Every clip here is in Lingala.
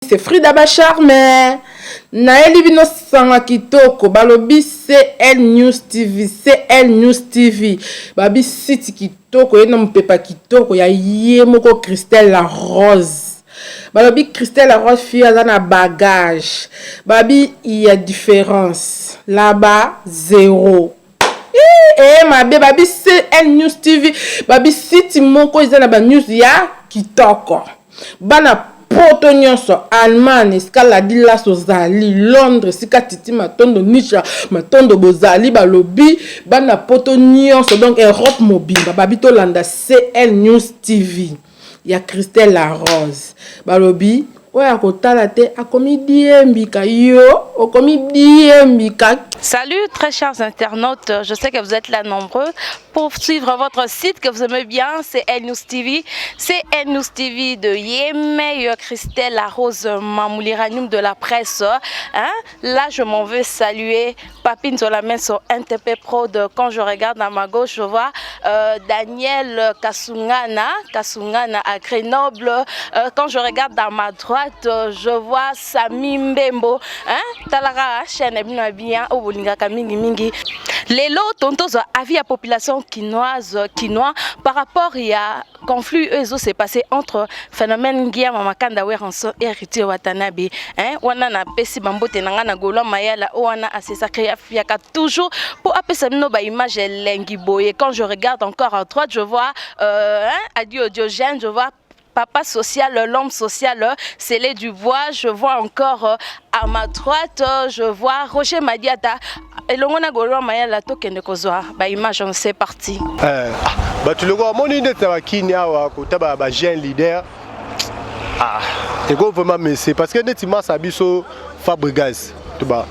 C'est Frida Bacharme. Nayeli bino sanga kitoko balobi CL News TV, CL News TV. Babi site kitoko ye na mupepa kitoko ya ye moko Christelle la Rose. Balobi Christelle la Rose fille aza na bagage. Babi il y a différence. Là-bas zéro. Eh, eh mabe babi CL News TV babi site moko eza na ba news ya kitoko. Bana poto nyonso Allemagne esika Ladilas ozali Londres esika Titi Matondo Nisha Matondo bozali balobi bana poto nyonso donc Europe mobimba babi tolanda CL News TV ya Christelle La Rose balobi oyo akotala te akomi diembika yo okomi diembika. Salut très chers internautes, je sais que vous êtes là nombreux pour suivre votre site que vous aimez bien, c'est L News TV. C'est L News TV de Yemei Christelle La Rose Mamouliranium de la presse. Hein? Là, je m'en veux saluer Papine sur la main sur NTP Prod. Quand je regarde à ma gauche, je vois Daniel Kasungana, Kasungana à Grenoble. Quand je regarde dans ma droite, je vois Sami Mbembo. Hein? Talara, chaîne bien, obolingaka mingi mingi. Lelo tonto avis ya population kinoise kinois par rapport ya conflit oyo s'est passé entre phénomène Ngiama Makanda Werrason Héritier Watanabe, hein? Wana na pesi bambote na nga na Golo Mayala o wana asesacrifiaka toujours pour apesa bino ba image elengi boye. Quand je regarde encore à droite, je vois hein, Adio Diogène, je vois papa social, l'homme social, Célé Dubois, je vois encore à ma droite, je vois Roger Madiata. Elongo na Golo Mayala tokende kozwa ba image, on c'est parti. Bato loko amoni neti na bakini awa kota ba jeune leader, ah, eko vraiment mese parce que neti masa biso Fabregas to ba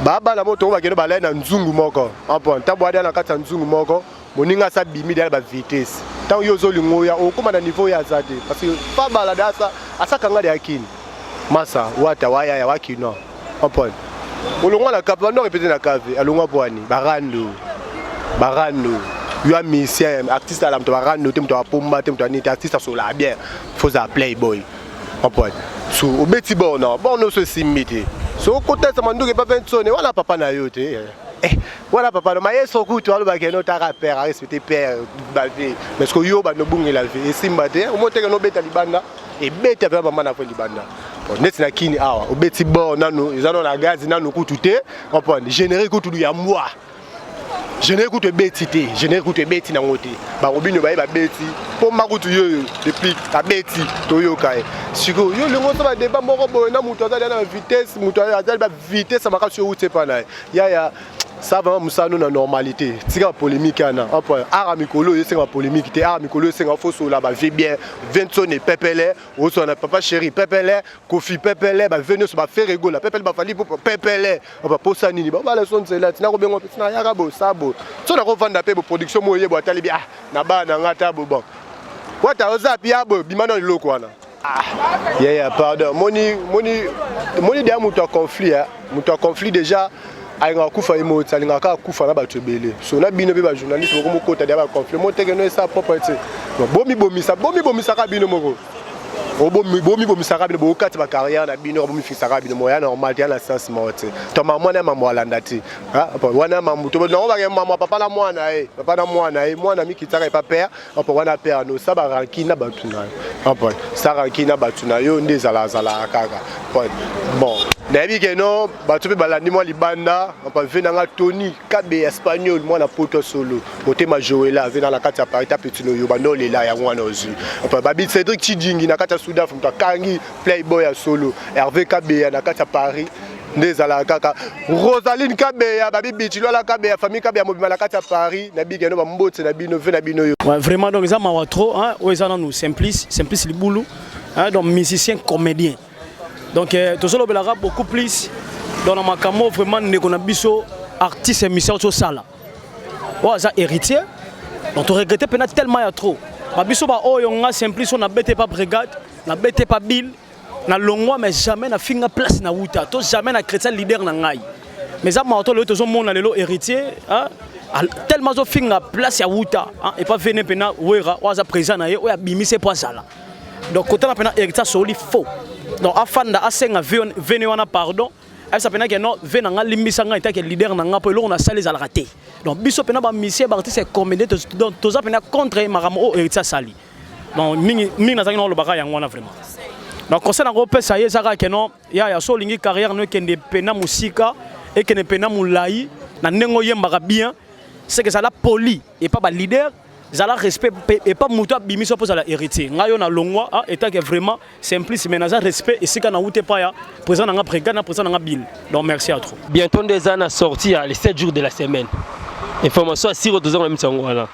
babala moto oyo bakende balai na nzungu moko ampo ntango adia na kati ya nzungu moko moninga asa bimi deya ba vitesse ntango yo ozolinga oya okóma na niveau oyo aza te parce que fabala de asa asakanga de akini masa wata wayaya wakino comprendre olongwa na cave bando répété na cave alongwa bwani barando barando yo a musicien artiste ala moto barando te moto apomba te moto anini te artiste asola bien faut za playboy comprendre so obeti borno borno so esimbi te so okotesa manduki epa mpe nsone wana papa na yo te eh, wana papa no mayeso kutu alobaki no taka père arespecte père bave mais ce que yo bando obungela ve esimba te omoteke nobeta libanda ebeta mpe mama na fo libanda. Bon, neti na kini awa obeti bor nanu eza no na gazi nanu kutu te comprendre générique kutu ya mbwa générique kutu ebeti te générique kutu ebeti nango te barobino baye babeti mpomba kutu yoyo depuis abeti toyoka ye sikoyo yo olingo oso badeba moko boye na moto azali na vitesse moto azali ba vitesse ya makasi oyo uti epa na ye yaya ça vraiment mosala na normalité tika bapolémique wana art ya mikolo oyo esenga bapolémique te art ya mikolo oyo esenga fosola bavie bien vensone pepele osola na papa chéri pepele kofi pepele bavie nyonso bafere egola pepele bafali pepele baposa nini babala so nzela tina kobenga mpe tina yaka bo sa bo so nakovanda mpe boproduction mo oyebo atali bi ah na bana na nga ata bo bon wata oza pi ya bo bima na eloko wana. Ah, yeah, pardon moni moni moni deya moto ya conflit moto ya conflit déjà alingaka kufa ye moti alingaka kaka kufa na bato ebele so na bino mpe bajournaliste bokomokota deya baconflit moteke no esa propre te bomibomisa bomibomisaka bino moko bomibomisaka bino bokati bacarrière na bino bomifisaka bino moya normal te ya na sens moko te to mama mwana ya mambo alanda te wana mambo to nango bake mama papa na mwana ye papa na mwana ye mwana mikitaka epa père opo wana père no sa baranki na bato na yo opo sa ranki na bato na yo nde ezalazalaka kaka bon nayebi ke no bato mpe balandi mwa libanda opo ve nanga Tony Kabe espagnol mwana poto solo motema Joela ve na na kati ya Paris ta petit no yo bando olela yango wana ozwi opo babi Cédric Chidingi na kati ya Sudaf moto akangi playboy ya solo Hervé Kabeya na kati ya Paris nde ezalaka kaka Rosaline Kabeya babi Bichilwala Kabeya famille Kabeya mobima na kati ya Paris na bikeno bambote na bino ve na bino yo. Ouais, vraiment donc eza mawa trop hein oyo eza nanu Simplice Simplice Libulu hein, donc musicien comédien donc tozolobelaka beaucoup plus dans na makambo vraiment ndeko na biso artiste musicien osala oyo aza héritier donc toregrete mpena tellement ya trop babiso baoyo nga Simplice oyo nabete pa brigade nabete pa bill na longwa mais jamais na finga place na wuta to jamais na chrétien leader na ngai mais eza mawa to lelo tozomona lelo héritier hein, tellement azofinga place ya wuta hein, epa vene mpena wera oyo aza président na ye oyo abimise mpo azala donc kotala mpena héritier asoli faux. Donc afanda asenga vene wana pardon, ayebisa mpena ke non, ve na nga, limbisa ngai etake leader na nga, mpo eloko nasali ezalaka te. Donc biso mpena bamusicien, baartiste comédien, donc toza mpena contre makambo oyo Héritier asali. Donc mingi mingi nazalaki na olobaka yango wana vraiment. Donc conseil nango opesa ye eza kaka ke non, yaya, so olingi carrière no ekende mpena mosika, ekende mpena molai na ndenge oyembaka bien, c'est que ezala poli epa baleader, zala respect epa moto abimisi mpo ozala Héritier. Ngai oyo nalongwa etake vraiment simplice, mais naza respect esika na ute epai ya président na nga brigade, na président na nga Bill. Donc merci à trop. Bientôt nde eza na sortie ya les 7 jours de la semaine, information asiro toza na misa yango wana.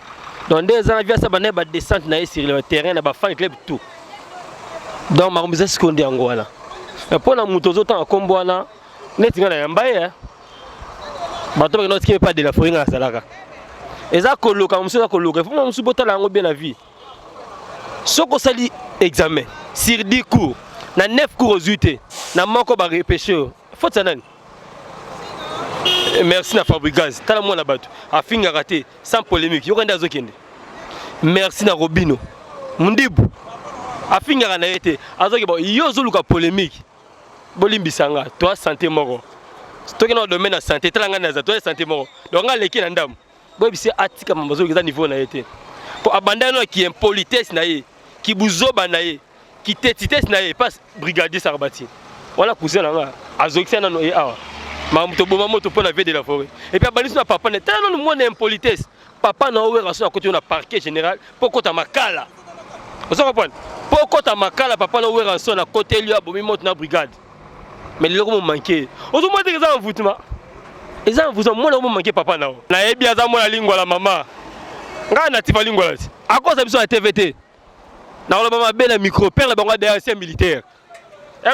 Donc nde eza na viasa banda badescente na ye sur le terrain na bafan club tout. Donc makambo eza sikoyo nde yango wana. Mpo na moto ozotanga nkombo wana, neti ngai na yamba ye, bato bakenda otiki pa de la forêt. Ngai nasalaka eza koluka mosusu, eza koluka ifo mosusu. Botala yango bien na vie. Soki osali examen sur 10 cours, na 9 cours ozwi te, na moko barepêche oyo, faute ya nani? Merci na Fabrigaz. Tala mwana bato afingaka te, sans polémique, yoka nde azokende. Merci na Robino Mundibu, afingaka na ye te, azoki. Bo yo ozoluka polémique, bolimbisa nga, toa santé moko, toki na domaine ya santé. Tala ngai naza, toa santé moko. Donc ngai aleki na ndambo. Boyebisi atika mambo azoluka, eza niveau na ye te, po abanda no ki impolitesse na ye, kibuzoba na ye, kitetitesse na ye. Pas brigadier Sarbati wana, cousin na nga, azokisa nano ye awa makambo toboma moto mpo na vie de la forêt. Et puis abandisi na papa ne. Tala nanu mwana impolitesse, papa na owera so akoti yo na parquet général mpo okota makala. Oza comprendre? Mpo okota makala, papa na owera so na koteli yo, abomi moto na brigade. Mais lelo komo manke, ozomona teke eza envoûtement, eza envoûtement. Mwana omo manke papa na yo, nayebi aza mwana lingwala. Mama ngai natifa lingwala ti akosa biso na TV te, nakoloba mabe na micro. Père na bango adeya ancien militaire.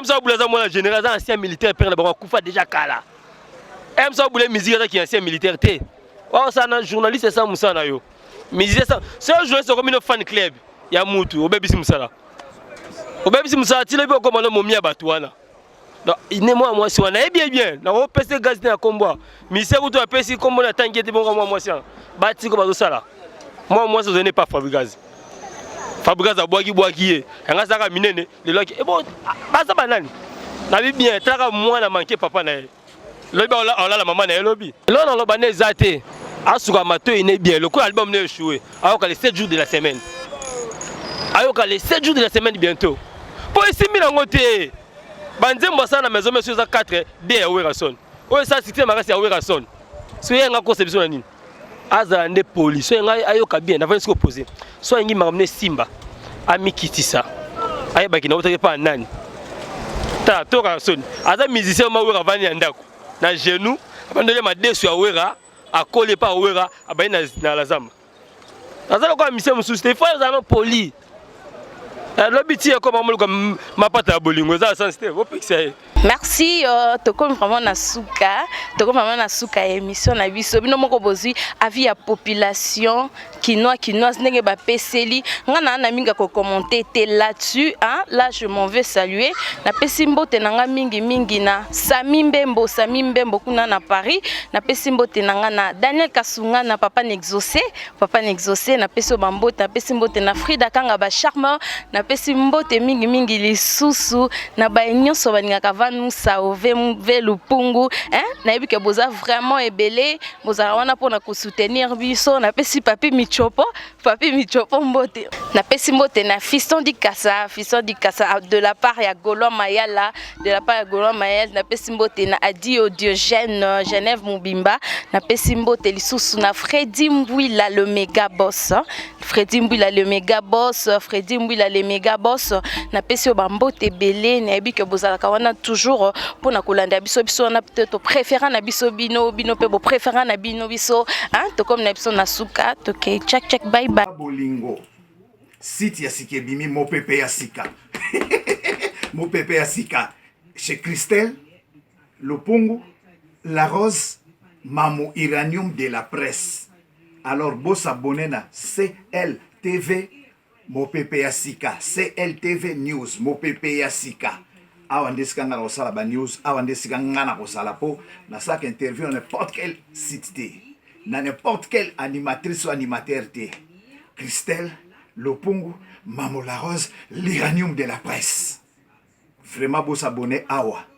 Msa Abula aza mwana général, aza ancien militaire. Père na bango akufa déjà kala. Msa Abula, musique azaki ancien militaire te. Osala na journaliste, esa mosala na yo. Musicien so journaliste, okomi no fan club ya mutu, obebisi mosala, obebisi mosala. Tina mpe okoma no momi ya bato wana. Donc ne mwana mwasi wana nayebi ye bien, nakopesa gaz te na kombo musicien kutu apesi kombo na tangi ete bongo. Mwana mwasi wana batiko bazosala, mwana mwasi ozali ne pa Fabrigaz. Fabrigaz abwaki bwaki ye, yanga azalaka minene lelo aki ebo baza banani. Nabi bien, talaka mwana manke papa na ye, lobi aolala mama na ye lobi. Eloko naloba nde eza te, asuka matoi ne bien. Lokola album ne échoué, ayoka les 7 jours de la semaine, ayoka les 7 jours de la semaine bientôt, mpo esimbi nango te. Banzembo asala na maison meso eza 4 d ya Werrason oyo esala succès makasi ya Werrason. So ye yanga kosa biso na nini? Azala nde poli. So yanga ayoka bien, navandi soki opose. So alingi makambo ne esimba, amikitisa, ayebaki na otaki mpa nani. Tala tokaka soni, aza musicien ma Wera, avandi na ndako na genou, abandoli madesu ya Wera, akoli epa Wera, abandi na lazamba. Aza lokola musicien mosusu te, ifo azala no poli. Lobi ti ekoma moluka mapata ya bolingo, eza sens te, bopekisa ye. Merci. Tokomi vraiment na suka, tokomi vraiment na suka ya émission na biso. Bino moko bozwi avis ya population kinois, kinoise, ndenge bapeseli nga na mingi ya kocommenter te là-dessus, hein? Là je m'en vais saluer, napesi mbote na nga mingi mingi na Sami Mbembo, Sami Mbembo kuna na Paris. Napesi mbote na nga na Daniel Kasunga, na papa Nexaucé, papa Nexaucé, napesi yo bambote. Napesi mbote na Frida Kanga Bacharme. Napesi mbote mingi mingi lisusu na baye nyonso balingaka Vanusa ove ve Lupungu, hein? Nayebi ke boza vraiment ebele, bozala wana mpona kosoutenir biso. Napesi papi Michopo, papi Michopo mbote. Napesi mbote na Fiston Dikasa, Fiston Dikasa, de la part ya Gaulois Mayala, de la part ya Gaulois Mayala. Napesi mbote na Adio Diogène, Genève mobimba. Napesi mbote lisusu na Fredi Mbwila, le méga boss, Fredi Mbwila, le méga boss, Fredi Mbwila, le méga boss. Napesi yo bambote ebele. Nayebi ke bozalaka wana toujours mpona kolanda biso. Biso wana peut-être topréféra na biso bino, bino mpe bopréféra na bino biso, hein? Tokomi na biso na suka, toke check check, bye bye. Bolingo site ya sika ebimi, mopepe ya sika, mopepe ya sika chez Christelle Lupungu La Rose, Mamu Uranium de la presse. Alors bosabone na CLTV Mopepe ya Sika, CLTV News Mopepe ya Sika. Awa nde esika nga na kosala ba news, awa nde esika nga na kozala, mpo nasalaka interview na n'importe quel site te, na n'importe quelle animatrice ou animateur te. Christelle Lopungu, Mamo La Rose, l'uranium de la presse. Vraiment bosabone awa.